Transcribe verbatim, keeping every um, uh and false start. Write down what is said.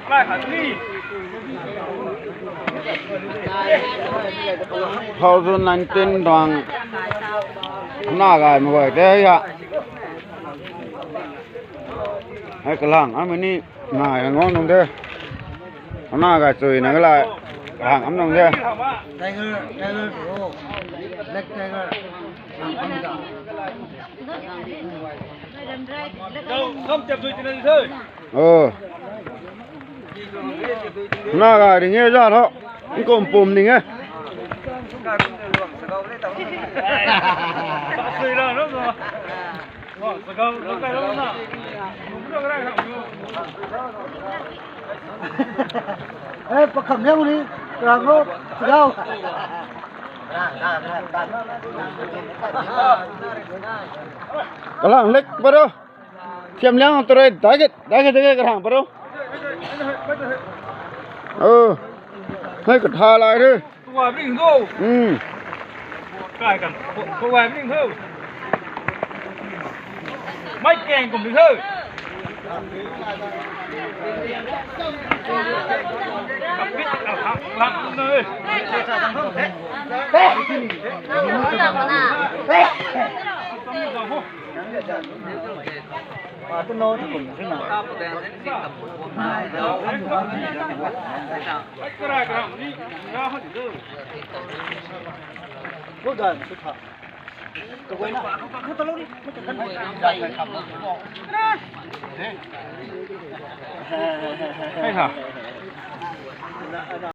Two thousand nineteen tuang na gay mak guay te ya. Hei kalang amei ni nai hang guang nung de. Na gay chui na gay lai kalang am nung de. Tiger, Tiger Pro, Black Tiger, lang am da. Oh. Na gay ring e za tho. Nkum pum ning e. Eh, pakham liang ni, rang o, rau. Kalang lek bro. Thiam liang tu rei, dai ke, dai ke, dai ke, karang bro. Oh. Hei katha lai re. Tuai bring tho. Hmm. Kai kan. Tuai bring tho. Mai keng kum bring tho. Kapit a hak lang kum na.